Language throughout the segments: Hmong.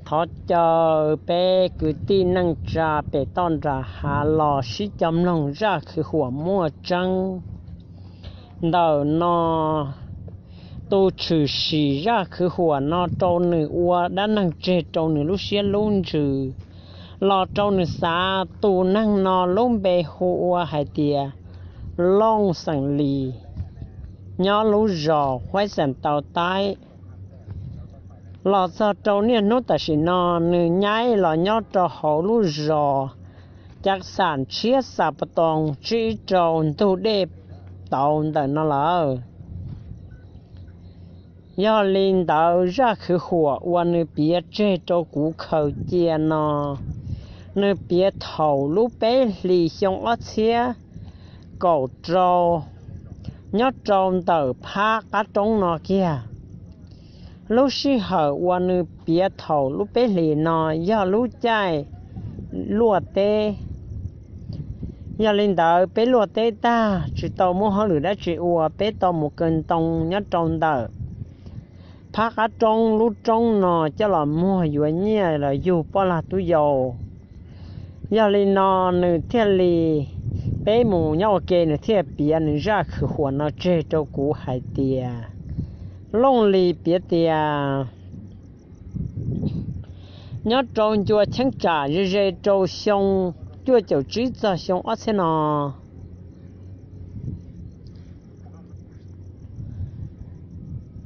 Thov caw peb kwv tij neej tsa pem toj nram hav los sib cog mloog zaj khwv huam muaj tseeb ntawm no. Tus tshwm sim zaj khwv huam no rau nws ua dab neeg tseg rau nws lub siab lub ntsws, los rau nws xav tus neeg no lub npe hu ua hais tias Looj xeem Lis, nyob lub zos Huaib Xeem Tau Taib. Los txog rau niaj hnub tam sim no, nws nyaib los nyob rau hauv lub zos Cav Xam Tshiab Xa Pa Toos tsib rau ntug dej tauv ntawm no lawm. Yog li ntawd, zaj khwv huam uas nws piav tseg rau kuv khaws cia no, nws piav thaum lub peb hlis xyoo ob txhiab kaum rau, nyob rau ntawm phab qab roob no kiag. Lub sij hawm uas nws piav thaum lub peb hlis no yog lub caij luaj teb. Yog li ntawd, peb luaj teb tag tsis tau muaj hauj lwm dab tsi ua, peb tau mus kaw ntoo nyob rau ntawm phab qab roob lub roob no coj los muag yuav nyiaj los yug poj lag tub yau. Yog li no, nws thiaj li, peb mus nyob ua ke, nws thiaj piav nws zaj khwv huam no tseg rau kuv hais tias, Looj Lis piav tias, nyob rau ncua cheeb tsam ze ze rau xyoo cuaj caum tsib txog xyoo ob txhiab no,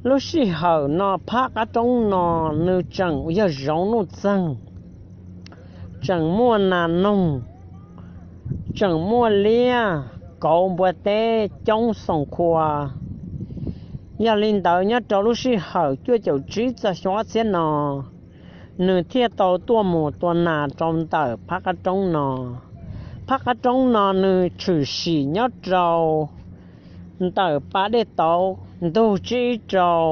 lub sij hawm no phab qab roob no nws tseem yog zoov nuj txeeg, tseem muaj nas noog, tseem muaj liab, kauv, npua teb coob xoom khua. Yog li ntawd, nyob rau lub sij hawm cuaj caum tsib txog xyoo ob txhiab no, nws thiaj tau tuaj mus tua nas rau ntawm phab qab roob no. Phab qab roob no nws tshwm sim nyob rau ntawm pas dej tauv ntug tsib rau.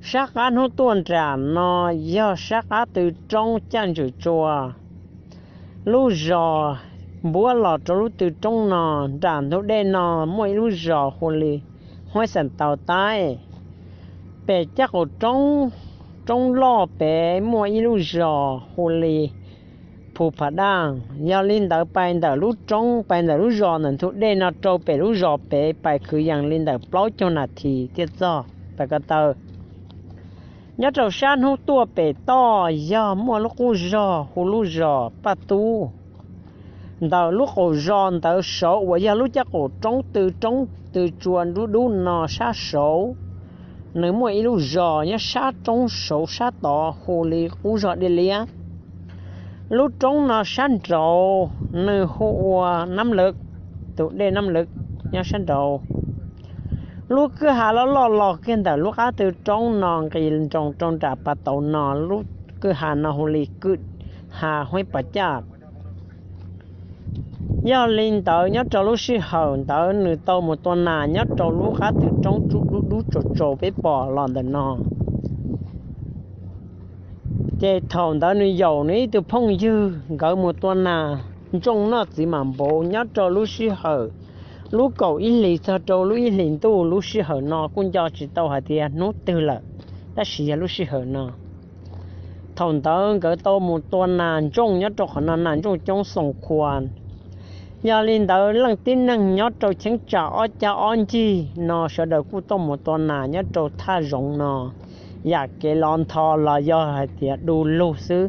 Sab qab hnub tuaj nram no yog sab qab tw roob caj ntswm tsua. Lub zos npuab los rau lub tw roob no, nram ntug dej no muaj ib lub zos hu li Huaib Xeem Tau Taib. Pem caj qaum roob, roob loj pem muaj ib lub zos hu li Phu Pha Daj. Yog li ntawd, pais ntawm lub roob, pais ntawm lub zos ntawm ntug dej no rau pem lub zos pem, pais kwv yees li ntawm plaub caug nas this thiaj txog. Pais ko taw, nyob rau sab hnub tuaj pem toj yog muaj lub qub zog hu lub zos Paj Tub. Ntawm lub qaum zos ntawd saud uas yog lub caj qaum roob tw roob tw tsua dub dub no sab saud, nws muaj ib lub zos nyob sab roob saud sab tod hu li qub zog Dej Liab. Lub roob no sab nraud nws hu ua Nab Lawv, tus dej Nab Lawv nyob sab nraud. Lub kwj ha loj loj los kiag ntawm lub qab tw roob no nqis nroos rau nram pas tauv no, lub kwj ha no hu li kwj ha Huaib Pov Caj. Yog li ntawd, nyob rau lub sij hawm ntawd nws tau mus tua nas nyob rau lub qab tw roob tsuj dub dub tsaus tsaus peb pom los ntawm no. Ces thaum ntawd nws yaum nws ib tug phooj ywg, nkawd mus tua nas ntsooj noj txiv mam npauv nyob rau lub sij hawm lub kaum ib hlis txog rau lub ib hlis ntuj. Lub sij hawm no kuj nco tsis tau hais tias hnub twg lawm, tab sis yog lub sij hawm no. Thaum ntawd nkawd tau mus tua nas ntsooj nyob rau qhov no, nas ntsooj coob xoom khua. Yog li ntawd, leej tib neeg nyob rau cheeb tsam ob cag ob ncig no sawv daws kuj tuaj mus tua nas nyob rau thaj zoov no, yam kev los ntho los yog hais tias du lug xwb.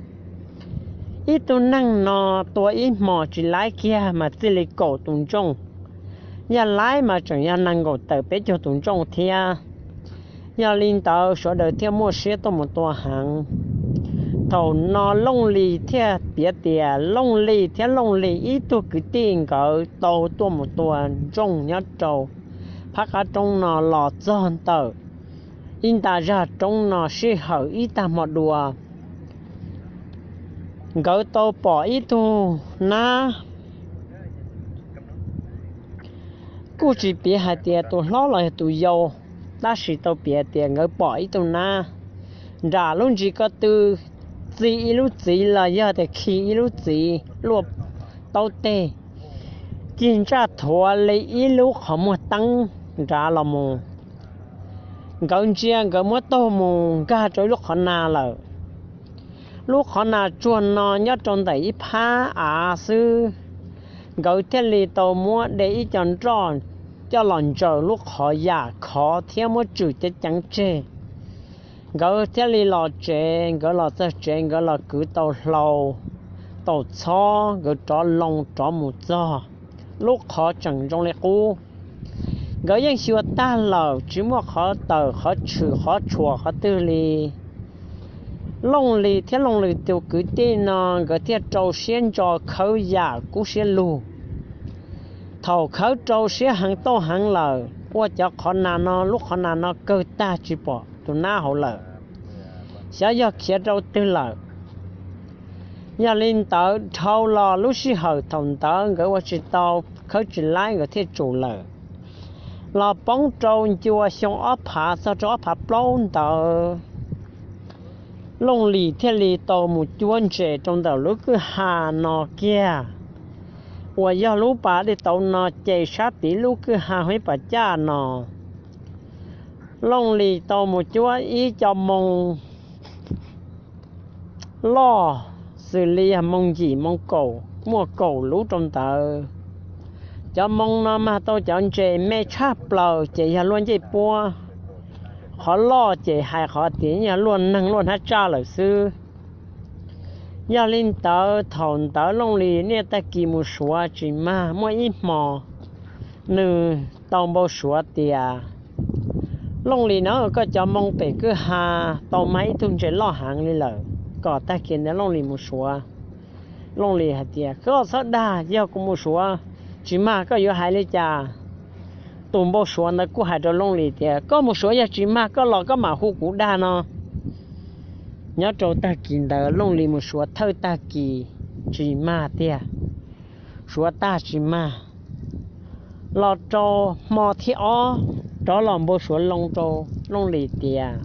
Ib tug neeg no tua ib hmos tsis laib kiag mas txij li kaum tus ntsooj, yog laib mas tseem yog nees nkaum tawm peb caug tus ntsooj thiab. Yog li ntawd, sawv daws thiaj muaj siab tuaj mus tua heev. Thaum no Looj Lis thiaj piav tias Looj Lis thiab Looj Lis ib tug kwv tij nkawd tau tuaj mus tua ntsooj nyob rau phab qab roob no los txog ntawm ib nta zaj roob no sij hawm ib tag hmo dua. Nkawd tau pom ib tug nab, kuj tsis piav hais tias tus hlob los yog tus yau, tab sis tau piav tias nkawd pom ib tug nab nram lub ntsis ko tw txi ib lub txiv los yog tias khi ib lub txiv luaj taub teg, cig ntsaj thuav li ib lub qhov muag teeb nrad los mus. Nkawd ntsia nkawd muab taug mus nkag rau ib lub qhov na lawm. Lub qhov nas tsuag no nyob rau ntawm ib phab av xwb, nkawd thiaj li tau muab de ib co nroj coj los ntsaws lub qhov yam khov thiab muab tswm ceev ceev tseg. Nkawd thiaj li los tsev, nkawd los txog tsev nkawd los kwv tau hlau, tau txhob, nkawd rov loo rov mus txog, lub qhov tseem zoo li qub. Nkawd yeej xyuas tag lawm, tsis muaj qhov tawm qhov tshwm qhov tshuam qhov twg li. Looj Lis thiab Looj Lis tus kwv tij no nkawd thiaj rau siab ntso khawb yam kub siab lug. Thaum khawb rau siab heev tauj heev lawm, ua cov qhov nas no, lub qhov nas no kawg tag tsis pom tus nab hauv lawm, xyov yog khiav rau twg lawm. Yog li ntawd dhau los lub sij hawm thaum ntawd nkawd ua tsis tau, khawb tsis laib nkawd thiaj tsum lawm. Los poob rau ncua xyoo ob phav txog rau ob phav plaub ntawd, Looj Lis thiaj li tau mus cuab ntses rau ntawm lub kwj ha no kiag, uas yog lub pas dej tauv no ces sab tid lub kwj ha Huab Pas Caj no. Looj Lis tau mus cuab ib co moo loj, xws li yog moo yim moo kaum, muaj kaum lub rau ntawd. Cov moo no mag tau cov ntses me tshaj plaws ces yog luaj ncej puab, qhov loj ces hais qhov tias yog luaj neeg luaj hnab tsaj lawm xwb. Yog li ntawd thaum ntawd Looj Lis niaj tag kis mus suav tsis mag, muaj ib hmo nws tau npau suav tias, Looj Lis na, koj cov moo pem kwj ha tau mag ib tug ntses loj heev li lawm, kom tag kis ntawd Looj Lis mus suav. Looj Lis hais tias, koj txhob dag, yog kuv mus suav tsis mag koj yuav hais li cas? Tus npau suav ntawd kuj hais rau Looj Lis tias, koj mus suav yog tsis mag koj los koj mam hu kuv dag no. Nyob rau tag kis ntawd Looj Lis mus suav thawj tag kis tsis mag tiag, suav tag tsis mag. Los rau hmo thib ob, rov los npau suav loo rau Looj Lis tias,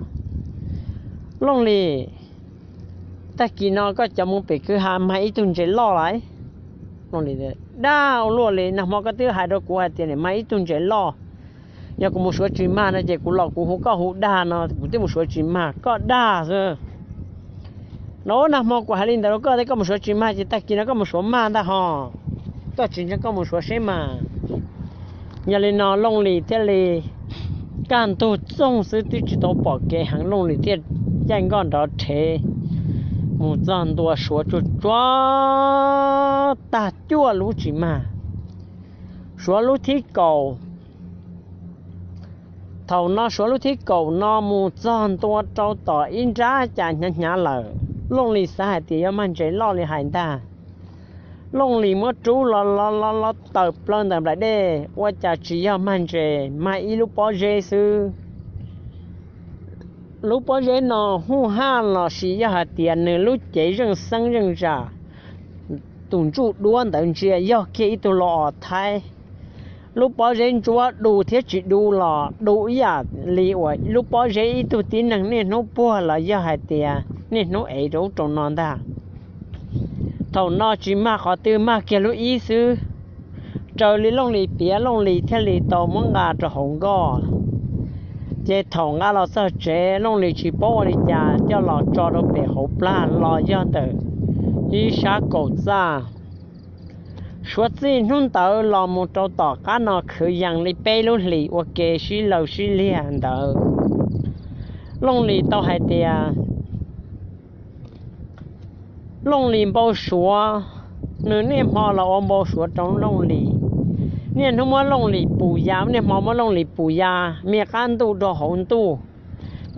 Looj Lis, tag kis no koj cov moo pem kwj ha mag ib tug ntses loj lawm. Dag ua luaj li, nag hmo koj twb hais rau kuv hais tias nim mag ib tug ntses loj, yog kuv mus suav tsis mag no ces kuv los kuv hu koj hu dag no, kuv twb mus suav tsis mag koj dag xwb. No nag hmo kuv hais li ntawd rau koj thiab koj mus suav tsis mag ces tag kis no koj mus suav mag ntag ho. Koj tsis ntseeg koj mus suav seb mas. Yog li no Looj Lis thiaj li kaj ntug txoog xwb twb tsis tau pom kev heev, Looj Lis thiaj caij nkoj nrov rhev mus txog ntua suav tsuag tsuag tag cuaj lub tsis mag. Suav lub thib kaum. Thaum no suav lub thib kaum no mus txog ntua rau tom ib nrab cas hnyav hnyav lawm, Looj Lis xav hais tias yog mag ntses loj li hais ntag. Looj Lis muab rub los los los los tawm plaws ntawm nplaim dej ua cas tsis yog mag ntses, mag ib lub pob zeb xwb. Lub pob zeb no huj haj los sis yog hais tias nws lub cev zeej xeeb zeej zam, tus ntsuj duab ntawd ntsia yog kiag ib tug lau os thaib. Lub pob zeb ntsuab du thiab tsis du los du ib yam li uas lub pob zeb ib tug tib neeg niaj hnub puag los yog hais tias niaj hnub ev rau ub rau no ntag. Thaum no tsis mag qhov twg, mag kiag lub ib xwb. Raws li Looj Lis piav, Looj Lis thiaj li tau muab nqa rau hauv nkoj. Ces thaum nqa los txog tsev, Looj Lis tsis paub ua li cas coj los tso rau pem hauv plag los yog ntawm ib sab kaum txaj. Suav txij hnub ntawd los mus rau tom qab no kwv yees li peb lub hlis ua ke sib law sib liag ntawd. Looj Lis tau hais tias Looj Lis npau suav, nws niaj hmo los ua npau suav rau Looj Lis. Niaj hnub muab Looj Lis pus ya, niaj hmo muab Looj Lis pus ya, me qab ntuj rau hauv ntuj.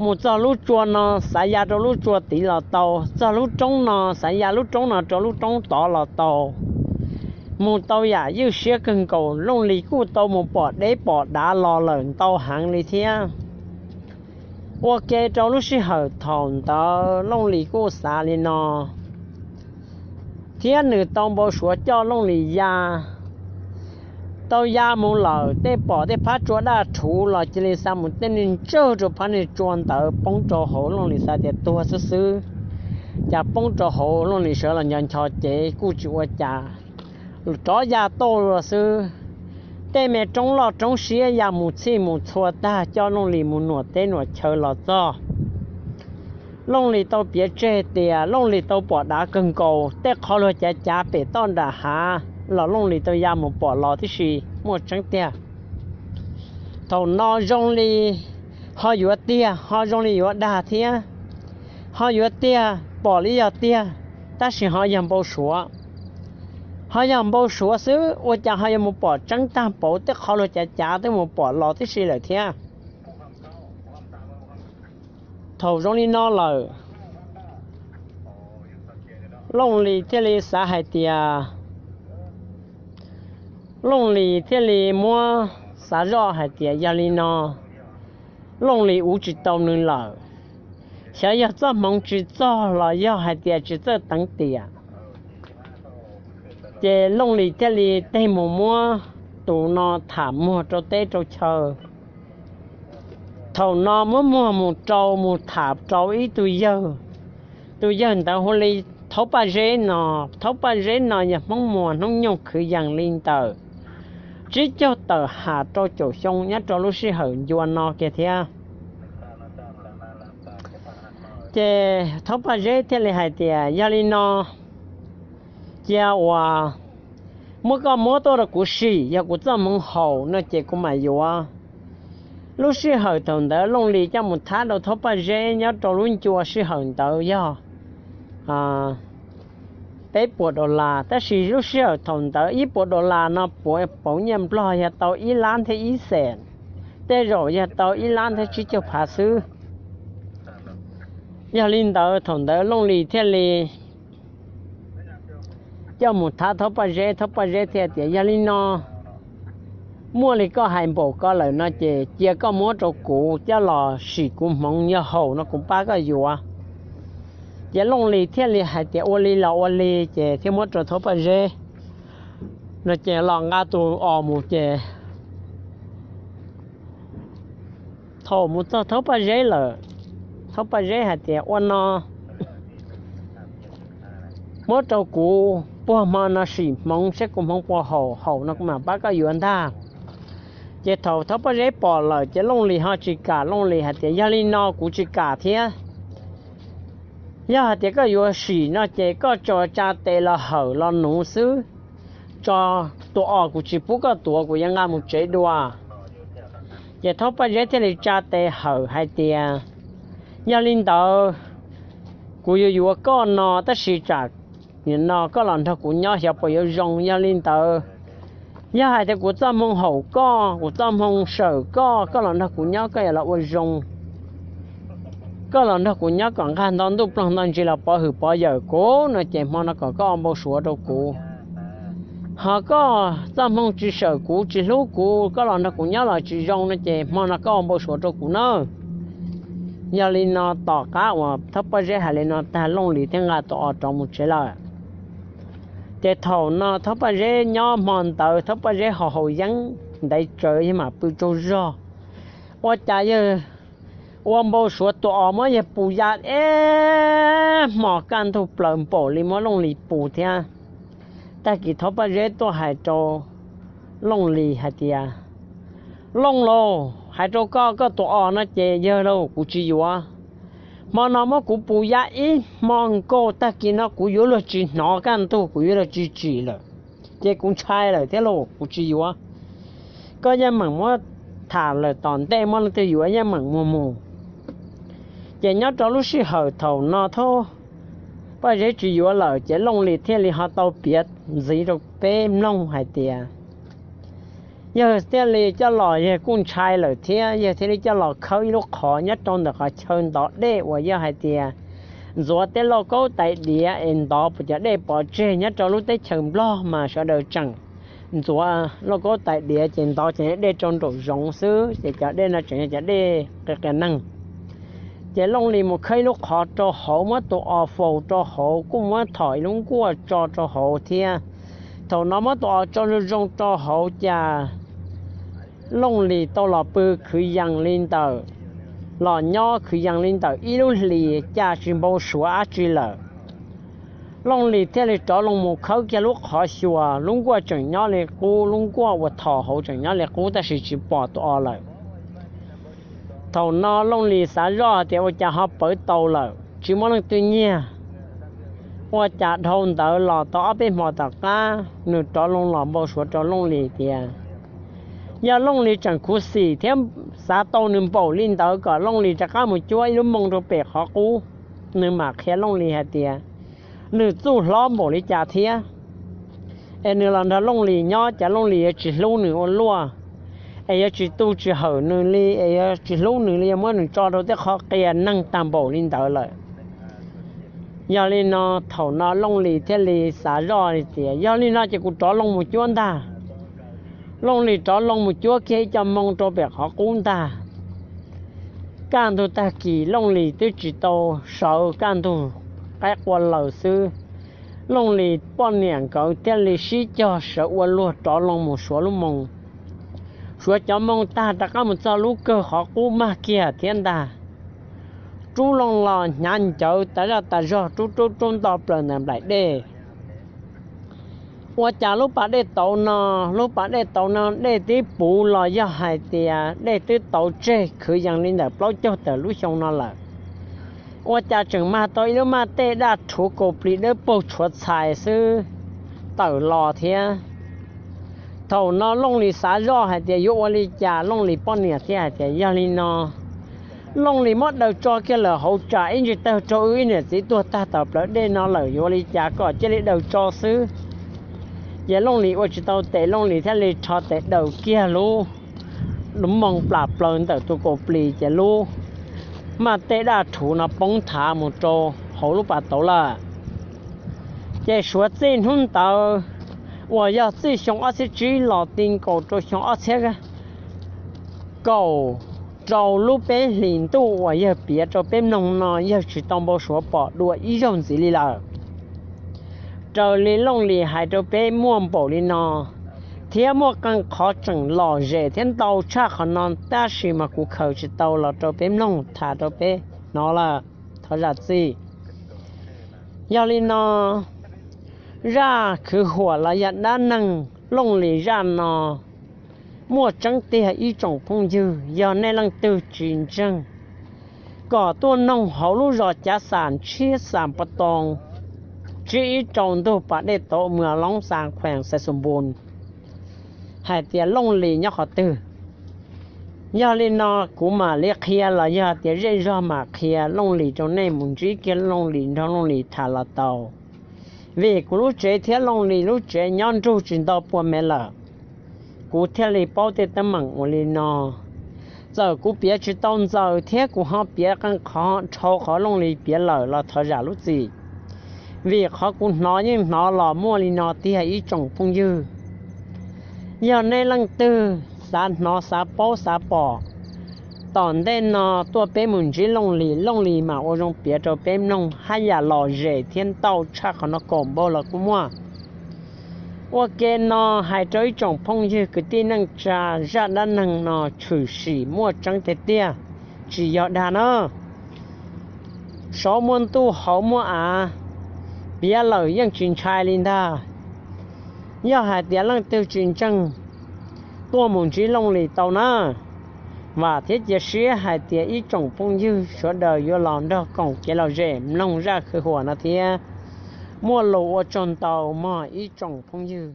Mus txog lub tsua no xav ya rau lub tsua tid los tau, txog lub roob no xav ya lub roob no rau lub roob tod los tau. Mus tau yam ywj siab kawg nkaus, Looj Lis kuj tau mus pom deb pom dav los lawm ntau heev li thiab. Ua ke rau lub sij hawm thaum ntawd Looj Lis kuj xav li no, thiab nws tau npau suav coj Looj Lis ya. Tau ya mus lawm, tej pom tej phab tsua daj rhuv los cia li xa mus tej niag ntsawg rau phab niag tsua ntawd poob rau hauv, Looj Lis xav tias tuag xwb xwb. Cas poob rau hauv, Looj Lis sawv los nco ncho cev kuj tsis ua cas, rov ya tauj lawm xwb. Tej me roob loj roob siab ya mus txhij mus txhua tag coj Looj Lis mus nuam teb nuam chaw los txog. Looj Lis tau piav tseg tias Looj Lis tau pom dav kawg nkaus, tej qhov luag cav cav pem toj nram hav los Looj Lis tau ya mus pom los tib si, muaj tseeb tiag. Thaum no zoo li ho yuav tiag, ho zoo li yuav dag thiab, ho yuav tiag, pom li yog tiag, tab sis ho yog npau suav. Ho yog npau suav xwb, ua cas ho yuav mus pom tseeb tag npaum, tej qhov luag cav cav twb mus pom los tib si lawm thiab. Thaum zoo li no lawm, Looj Lis thiaj li xav hais tias, Looj Lis thiaj li muab xav zoj hais tias yog li no, Looj Lis uv tsis tau nws lawm, xyov yog txoj hmoov tsis txog los yog hais tias tsis txawj teev tiam. Ces Looj Lis thiaj li tig mus muab tus no tham muag rau teb rau chaw. Thaum no muab muag mus rau mus tham rau ib tug yawg. Tus yawg ntawd hu li Thaub Paj Zeb no. Thaub Paj Zeb no yog Hmoob Muas hnub nyoog kwv yees li ntawm tsib caug tawm ham rau caum xyoo nyob rau lub sij hawm ncua no kiag thiab. Ces Thaub Paj Zeb thiaj li hais tias yog li no, cia uas muab koj muab tuaj rau kuv sim, yog kuv txoj hmoov haum no ces kuv mam yuav. Lub sij hawm thaum ntawd Looj Lis coj mus thab rau Thaub Paj Zeb nyob rau lub ncua sij hawm ntawd yog peb puas dollar, tab sis lub sij hawm thaum ntawd ib puas dollar no puav pauv nyiaj Nplog yog tau ib lab thiab ib xees, tej zaum yog tau ib lab thiab tsib caug phav xwb. Yog li ntawd thaum ntawd Looj Lis thiaj li coj mus thab Thaub Paj Zeb, Thaub Paj Zeb thiaj tias yog li no, muaj li koj hais npaum ko lawm no ces cia koj muab rau kuv coj los sim kuv hmoov, yog haum no kuv pab koj yuav. Ces Looj Lis thiaj li hais tias ua li los ua li, ces thiaj muab rau Thaub Paj Zeb no ces los nqa tus os mus ces thaum mus txog Thaub Paj Zeb lawm, Thaub Paj Zeb hais tias ua no, muab rau kuv puag hmo no sim hmoov saib kuv hmoov puas haum, haum no kuv mam pab koj yuav ntag. Ces thaum Thaub Paj Zeb pom lawm ces Looj Lis ho tsis kam, Looj Lis hais tias yog li no kuv tsis kam thiab. Yog hais tias koj yuav sim no ces koj tso tsa tes los hawm los nuv xwb, tso tus os kuv tsis pub koj tuav, kuv yuav nqa mus tsev dua. Ces Thaub Paj Zeb thiaj li tsa tes hawm hais tias yog li ntawd, kuv yuav yuav koj no, tab sis tsam no koj los nrog kuv nyob xyov puas yuav zoo. Yog li ntawd, yog hais tias kuv txoj hmoo haum koj, kuv txoj hmoo sawm koj, koj los nrog kuv nyob koj yuav los ua zoo. Koj los nrog kuv nyob kom nqag nto ntuj ploog nto ntsis los pov hwm pov yawm kuv no ces hmo no kom koj ua npau suav rau kuv. Ho koj txoj hmoo tsis sawm kuv, tsis hlub kuv, koj los nrog kuv nyob los tsis zoo no ces hmo no koj ua npau suav rau kuv nawb. Yog li no tom qab uas Thaub Paj Zeb hais li no tag Looj Lis thiaj nqa tus os rov mus tsev lawm. Ces thaum no Thaub Paj Zeb nyob hmo ntawd Thaub Paj Zeb ho haus yeeb ntev tsawv yawg mam pw tsaug zog. Ua cas yawg ua npau suav tus os muab yawg pus ya ib hmo kaj ntug plaws npaum li muab Looj Lis pus thiab. Tag kis Thaub Paj Zeb tuaj hais rau Looj Lis hais tias, Looj Lis, hais rau koj, koj tus os no ces yawg lauj, kuv tsis yuav. Hmo no muab kuv pus ya ib hmo nkaus, tag kis no kuv yuav luag tsis hnov kaj ntug, kuv yuav luag tsis tsim lawm, ces kuv ntshai lawm thiab lauj, kuv tsis yuav. Koj yeej meem muab tham lawm tom ntej muab leej twg yuav yeej meem muag mus. Ces nyob rau lub sij hawm thaum no Thaub Paj Zeb tsis yuav lawm ces Looj Lis thiaj li ho tau piav ntxiv rau peb mloog hais tias, yawg thiaj li coj los, yawg kuj ntshai lawm thiab, yawg thiaj li coj los khawb ib lub qhov nyob rau ntawm qhov chaw ntov dej uas yog hais tias ntxuav tej lauj kaub tais diav es ntov puas cov dej pov tseg nyob rau lub teb chaws Nplog mas sawv daws tseem ntxuav lauj kaub tais diav ces ntov ces dej rau nraum zoov xwb, ces cov dej no tseem yog cov dej qias qias neeg. Ces Looj Lis mus khawb ib lub qhov rau hauv, muab tus os faus rau hauv, kuj muab thom ib lub nkuaj tso rau hauv thiab. Thaum no muab tus os tso zoo zoo rau hauv cas Looj Lis tau los pw khwv yees li ntawm, los nyob khwv yees li ntawm ib lub hlis cas tsis npau suav dab tsi lawm. Looj Lis thiaj li rov loo mus khawb kiag lub qhov xyuas, lub nkuaj tseem nyob li qub, lub nkuaj uas thom hauv tseem nyob li qub tab sis tsis pom tus os lawm. Thaum no Looj Lis xav zoj tias ua cas ho pawv tau lawm, tsis muaj leej twg nyiag. Ua cas dhau ntawd los tau ob peb hmo tom qab nws rov loo los npau suav rau Looj Lis tias yog Looj Lis tseem khuv xim thiab xav tau nws npaum li ntawd kom Looj Lis rov qab mus cuab ib lub moo rau pem qhov qub, nws mam qhia Looj Lis hais tias nws txuj hlob npaum li cas thiab, es nws los nrog Looj Lis nyob ces Looj Lis yuav tsis hlub nws ua luaj, es yuav tsis tu tsis hawm nws li, es yuav tsis hlub nws li, yuav muab nws tso rau tej qhov qias neeg tag npaum li ntawd lawm. Yog li no, thaum no Looj Lis thiaj li xav zoj li tias yog li no ces kuv rov loo mus cuab ntag. Looj Lis rov loo mus cuab kiag ib co moo rau pem qhov qub ntag. Kaj ntug tag kis Looj Lis twb tsis tau sawv, kaj ntug qaib qua laws xwb, Looj Lis poj niam nkawd thiaj li sib cog sawv ua luag rov loo mus suav lub moo. Suav cov moo tag rov qab mus txog lub kawg qhov qub mag kiag thiab ntag. Rub loo los hnyav ncawv tas zaj tas zog, rub rub rub nto plaws ntawm nplaim dej. Ua cas lub pas dej tauv no, lub pas dej tauv no dej tib puv los yog hais tias dej twb tauv tseg khwv yees li ntawm plaub caug tawm lub xyoo no lawm. Ua cas tseem mag tau ib lub maj tej daj rhuv kaus plis dawb paug tshuav txhais xwb tawm los thiab. Thaum no Looj Lis xav zoj hais tias yuav ua li cas, Looj Lis poj niam thiaj hais tias yog li no, Looj Lis muab daws tso kiag lawm hauv tsam ib ntsis tawg rau wb ib niam txiv tuag tag tom plawv dej no lawm, yuav ua li cas kom cia li daws tso xwb. Ces Looj Lis ua tsis tau tes, Looj Lis thiaj li rho tes daws kiag lub moo plam plaws ntawm tus kaus plis ces lub maj tej daj rhuv no poob thav mus rau hauv lub pas tauv lawm. Ces suav txij hnub ntawd uas yog txij xyoo ob txhiab tsib los ti nkaus rau xyoo ob txhiab kaum rau lub peb hlis ntuj uas yawg piav rau peb mloog no yawg tsis tau npau suav pom dua ib zaug ntxiv li lawm. Raws li Looj Lis hais rau peb muaj npaum li no, thiab muaj qee qhov tseem lom zem thiab ntau tshaj qhov no tab sis mas kuv khaws tsis tau los rau peb mloog tham rau peb hnov lawm. Thov zam txim. Yog li no, zaj khwv huam los yog dab neeg Looj Lis zaj no muaj tseeb tiag ib tsoom phooj ywg, yog nej leej twg tsis ntseeg kom tuaj noog hauv lub zos Cav Xam Tshiab Xam Pas Toos, tsib ib rau ntug pas dej tauv Mws Loob Xas Khuees Xais Xus Npus hais tias Looj Lis nyob qhov twg. Yog li no kuv mam li qhia los yog tias zej zog mam qhia Looj Lis rau nej mus ntsib kiag Looj Lis nrog Looj Lis tham los tau. Vim kuv lub tsev thiab Looj Lis lub tsev nyob nrug tsis ntau puas mev lawm, kuv thiaj li paub tej teeb meem uas li no. Txawm kuv piav tsis tau ntxaws thiab kuv ho piav qee qhov dhau qhov Looj Lis piav lawm los thov zam lub txim, vim qhov kuv hnov yeej hnov los muaj li no tiag ib tsoom phooj ywg. Yog nej leej twg xav hnov xav paub xav pom, tom ntej no tuaj peb mus ntsib Looj Lis, Looj Lis mam ua zoo piav rau peb mloog haj yam lom zem thiab ntau tshaj qhov no kaum npaug los kuj muaj. Ua ke no hais rau ib tsoom phooj ywg kwv tij neej tsa, zaj dab neeg no tshwm sim muaj tseeb tiag tiag, tsis yog dag na. Saum muaj ntuj hauv muaj av, piav lawm yeej tsis ntshai li ntag. Yog hais tias leej twg tsis ntseeg, tuaj mus ntsib Looj Lis tau na. Vam thiab cia siab hais tias ib tsoom phooj ywg sawv daws yuav los nrog koom kev lom zem mloog zaj khwv huam no thiab. Muaj lus ua tsaug ntau mog ib tsoom phooj ywg.